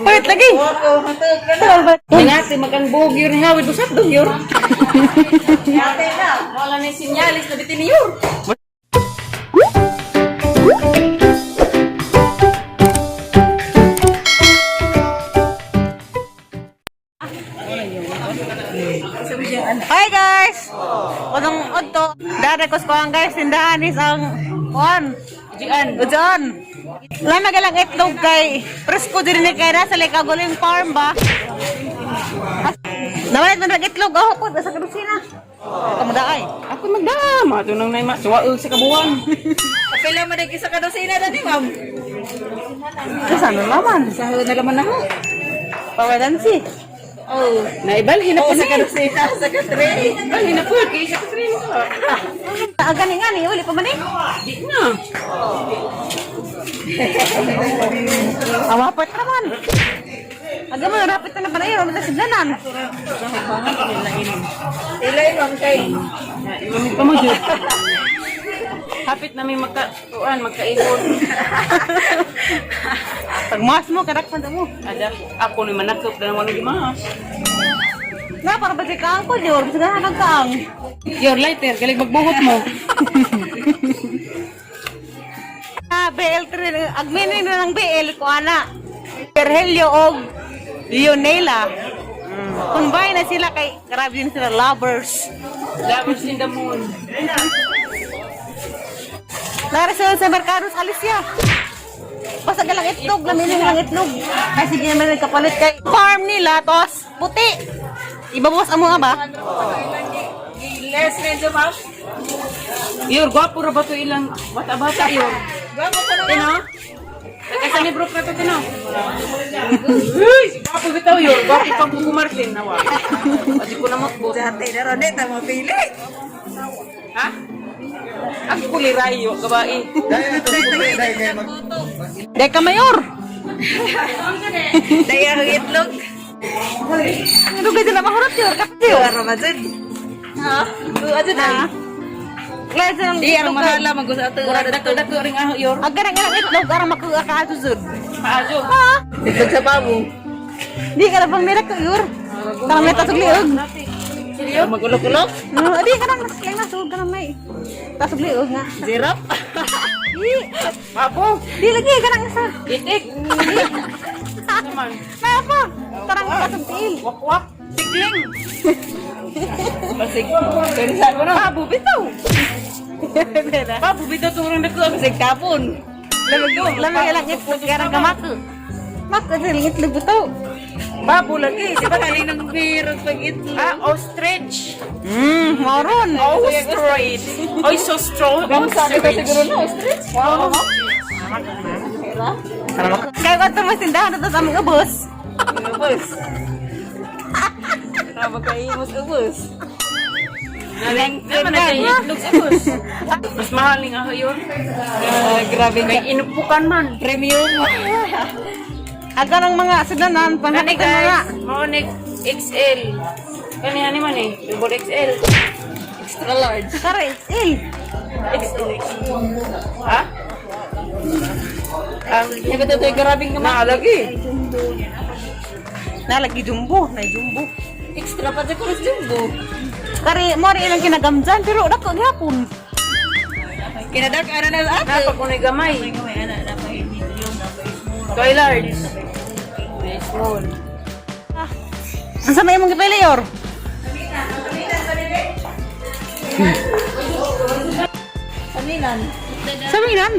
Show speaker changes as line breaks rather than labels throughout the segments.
Wait lagi.
Ningati makan bug yun nga with usap dog yun. Wala na sinyalis na bitin yun.
Hi guys! Unong udto, dara ko sa guys, tindahan is ang kuan.
Ujian.
Ujan. Lama ka lang itlog kay presko din ni kay nasa like guling farm ba. Naman man nag itlog oh po sa kusina. Kamu ay.
Ako magdama ato nang nay masuwaog sa kabuwang.
Kapila mo na isa ka dosina na ni ma'am.
Sa ano laman?
Sa na laman na ho.
Pawadansi.
Oh.
Naibalhin na
Oh,
po
sa
ni.
kadosina, sa katre.
Balhin na po kay sa katrin ko.
Ang gani nga ni uli pa man eh.
Di na.
Awapot naman. Aga mo rapit na pala yun, sa sidlanan.
Ilay ma'am kay.
Mami pa mo jud. Hapit na may magka kuan magkaipon.
Pagmas mo kadak pa mo.
Ada ako ni manakop na wala gimas.
Na para ba si kaang ko yor, sa kang kaang.
Your lighter galing magbuhot mo.
Ah, BL 3 agminin na ng BL ko ana. Perhelio og Leonela. Combine na sila kay grabe din sila lovers.
Lovers in the moon.
Nara sila sa Mercado sa Alicia. Basta galang itlog, laminin lang itlog. Kasi di naman nagkapalit kay farm nila, tos puti. Ibabos ang mga ba?
Less medyo ma'am.
Yor, gwapo ra ba to ilang bata-bata yor?
Gwapo ka na.
Tino? Taga sa ni Brook na to, Tino. Uy, gwapo bitaw yor. Gwapo pang Kuko Martin nawa. Pati ko na motbo.
Dati na ron eh, tama pili.
Ha? Ang kulirayo, kabae.
Deka mayor.
Daya ang itlog.
Ano gadi na mahurot yor? Kapit yor.
Para madun. Ha? Adun ay.
Klase ng
Di ang
itlog kay.
mahala magusa ato.
Murag dako-dako ring aho yor.
Ang ganang ganang itlog arang makuha ka ato zud.
Paajo.
Ha?
Itlog sa babo.
Di ka na pang merak ka yor. Karang may tasog liog.
Seryo? Magulok-ulok?
No, di ka nang lang nasug ka nang may. Tasog liog nga.
Zirap.
Di,
Papo.
di lagi ka nang isa.
Itik. Naman.
May apa? Tarang tasog tiil.
Wakwak. Sikling.
Pasig. Pero sa ko no.
Pabo bitaw.
Papo bitaw tong rang dako.
Pasig kapon.
Lamig lamig lang itlog karang kamako. Mako sa itlog bitaw.
Babo lagi.
Di ba kaninang meron pag itlog?
Ah, ostrich.
Moron.
Ostrich. Oy, so strong.
Sabi ko
Ostrich.
siguro na ostrich.
Wow.
Kaya ko ito tindahan na sa aming ubos.
Ubus. Tama kayo mas ubus.
Naman na siya itlog sa bus. Mas mahal ng aho yun.
Ah, grabe
Kay inupukan man.
Premium.
Aga ng mga sidanan,
Kani
panghakit ang mga.
guys, mao ni XL. Kani ani man eh, double XL.
Extra large.
Kare, XL.
XL. Ha? Ang
Di ba ito grabing naman?
naalagi.
Nalagi jumbo, na jumbo.
Extra pa sa jumbo.
Kare, mo rin ilang kinagamdyan, pero dako gyapon.
Kinadak ana na ate.
Napa ko gamay. Toy large. May small.
Ang sa may imong gipili, Yor?
Saminan.
Saminan.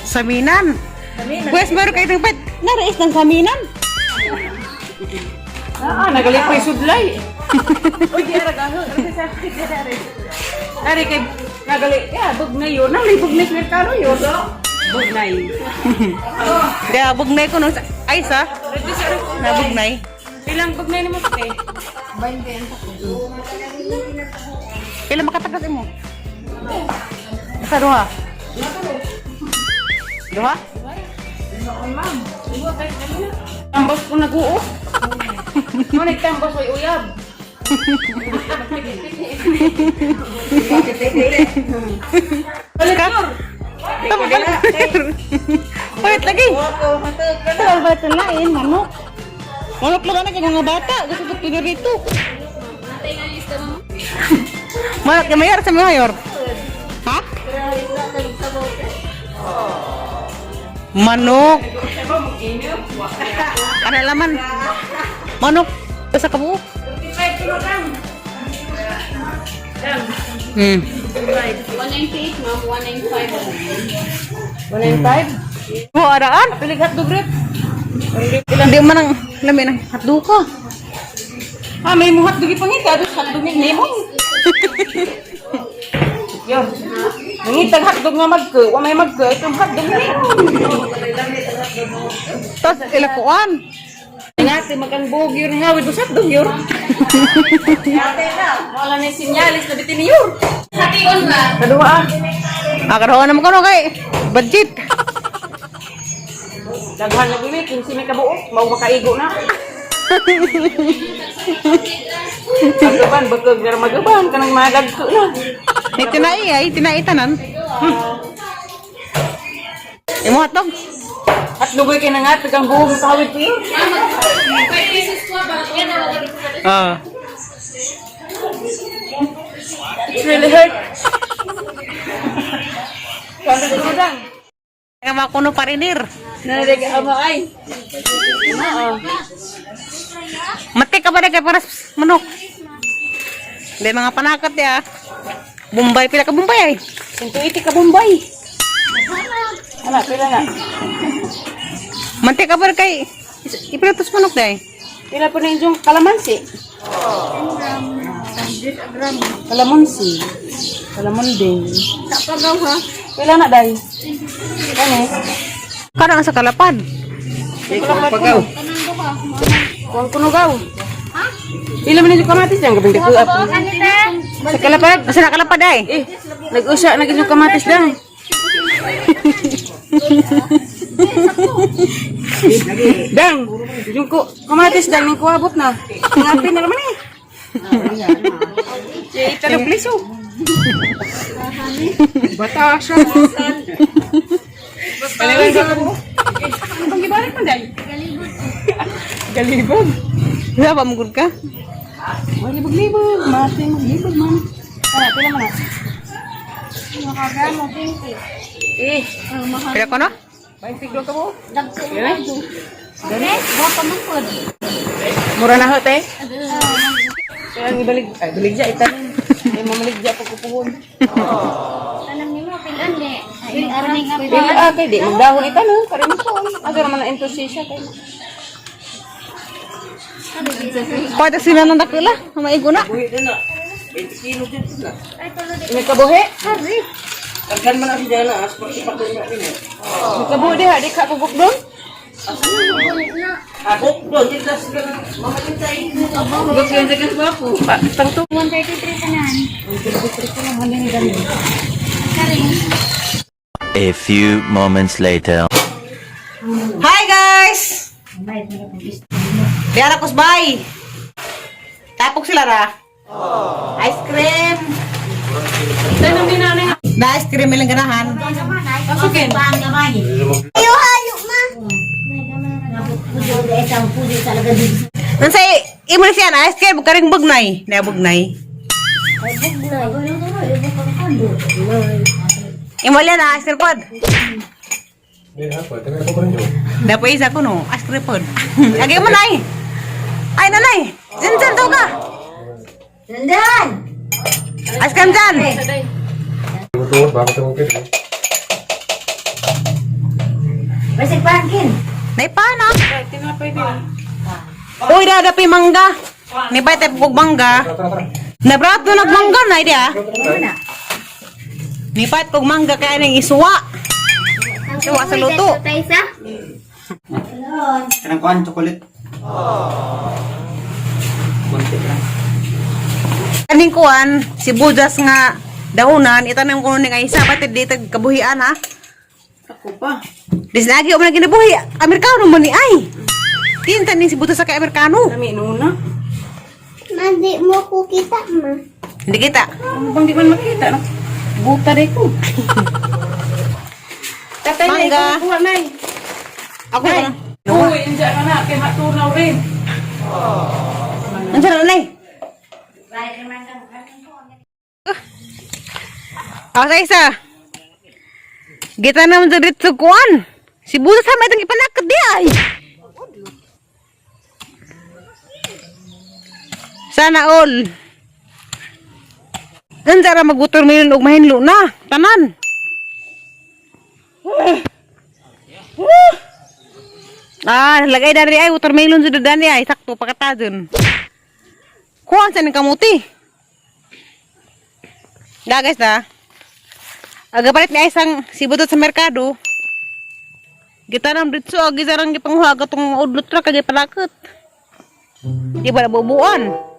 Saminan. Pwes meron kayo ng pet. Narais ng saminan.
Ah, nagalit pa yung sudlay. Uy, di ara gaho. Ari kay nagali. Ya, bugnay yun. Nang bugnay sa merkado yun. Bugnay.
Kaya bugnay ko nung ay sa. Nabugnay.
Ilang bugnay naman eh?
Ilan makatakas mo? Sa duha. Duha?
Tambos ko nag-uo. Mo nagtambos ay uyab. Balik yun.
Tama pala. Palit lagi. Tagal ba ito lain? Manok. Manok lang na kay mga bata. Gusto ko pino rito. Manok yung mayor sa mayor. Ha? Manok. Ano laman? Manok. Sa kabuo.
198, ma'am. 195.
195?
Oh, araan.
Pilig hotdog rep.
Hindi man ang lami ng hotdog ka.
Ah, may mo hotdog ipangita. Dos hotdog ni Nemo. Yo. Nangitag hotdog nga magko. Wa may magko. Itong hotdog ni.
Tapos ilakuan.
Ngati maganbog yun nga with hotdog yun. Wala na yung sinyalis na bitin yun.
Hation ba?
Kaduha ah.
Ah, karoon naman ko no kay budget.
Daghan na gini, 15 may kabuok, mau makaigo na. Magaban, bagag na magaban, kanang madagko na.
May tinai ay, tinai tanan. Imo hotdog.
At lugoy kay nangat, ang buhok sa kawit ko yun.
Ma'am, 5 pieces ko. Para ko na wala.
Ah.
It's really hurt. Kanda dumudang.
Nga makuno parinir.
Nanalig ama ay. Oo.
Mati ka ba na kay paras manok? Hindi mga panakat ya. Bombay pila ka Bombay ay.
180 ka Bombay. Ala, pila na.
Mati ka ba na kay ipilatos manok day.
Pila po na yung kalamansi. Kalamansi. Kalamundi.
Kapagaw ha?
Pila na, day. Kani?
Karang sa kalapan.
Pagaw. Kuwang kunugaw. Ha? Pila man yung kamatis dyan, gabing dako. Sa kalapad.
Asa na kalapad ay?
Eh, nag-usya na yung kamatis dyan. Dang, yung ko, kamatis dang, yung kuwabot na. Ngapin na naman eh. Eh, itanong please oh. Bata siya. Paliwan ka ko. Ano bang gibalik man dahil? Galibog.
Wala pa mugod ka?
Malibog-libog. Mati maglibog man. Tara, pila man na.
Makagramo, 20.
Eh,
Pila ko no?
20 ka mo.
Dagko mo na ito. Okay? Buka man po.
Mura na ho, te. Kaya ang ibalik, ay, baligya, itanim. Ay, mamaligya pagkupuhon.
Alam niyo mo, pilan eh. Ay, araning nga
Pila, ah, kay di, magdahon itanim. Karin po. Aga naman na enthusiast kay.
Pwede sila nang dakila. Maigo na.
May kabuhi?
Daghan man ang dala, as pagsipak na rin.
May kabuhi diha, di ka kugok doon?
Ako doon, di tas ka na mamatay.
Kugok yun sa kaswapo. Tangto.
133 pa nan. Karing.
A few moments later.
Hi guys! Biara kusbay. Tapok sila ra. Ice cream.
Tayo nang dinanay nga.
Na ice cream ilang ganahan.
Pasukin.
Nansay imo na siya na ice cream karing bugnay. Na bugnay. Imo lang na ice cream pod. Dapat isa ko no, ice cream pod. Agi mo nay. Ay nanay, Zinzan daw ka.
Nandan!
Ice cream dyan.
Basig pangkin.
Naipana.
Tinapay din.
Uy, dadapi mangga. Ni bay tayo kog mangga. Nabrato nagmangga na idea. Ni pat kog mangga kaya ning isuwa. Isuwa sa luto.
Taysa?
Kanang kuan chocolate. Konti lang.
Kaning kuan, sibuyas nga daunan itanim ko ning isa pati dito kabuhian ha.
Ako pa.
Dis lagi man ginabuhi, Amerikano man ni ay. Tinta ning sibuyas sa kay Amerikano.
Nami nuna.
Mandi mo ko kita, ma.
Hindi kita.
Ano bang di man makita? No? Buta rin ko. Tatay na
Mangga.
ikaw kuha nay.
Ako na.
Uy, inja ka na kay matunaw rin.
Nandiyan na, nay. Ako sa isa. Gita naman sa dito kuan. Si Buda sa may itong ipanakot di ay. Sana all. Nandiyan ra magutor mayon og mahinlo na. Tanan. Ah, lagay dari ay watermelon sa dani ay sakto pakatadon. Kuan sa ning kamuti. Da guys da. Aga palit ni ay isang sibutot sa merkado. Gitanam ditso agi sarang gipanghuha katong udlot ra kay palakot. Di ba nabubuan?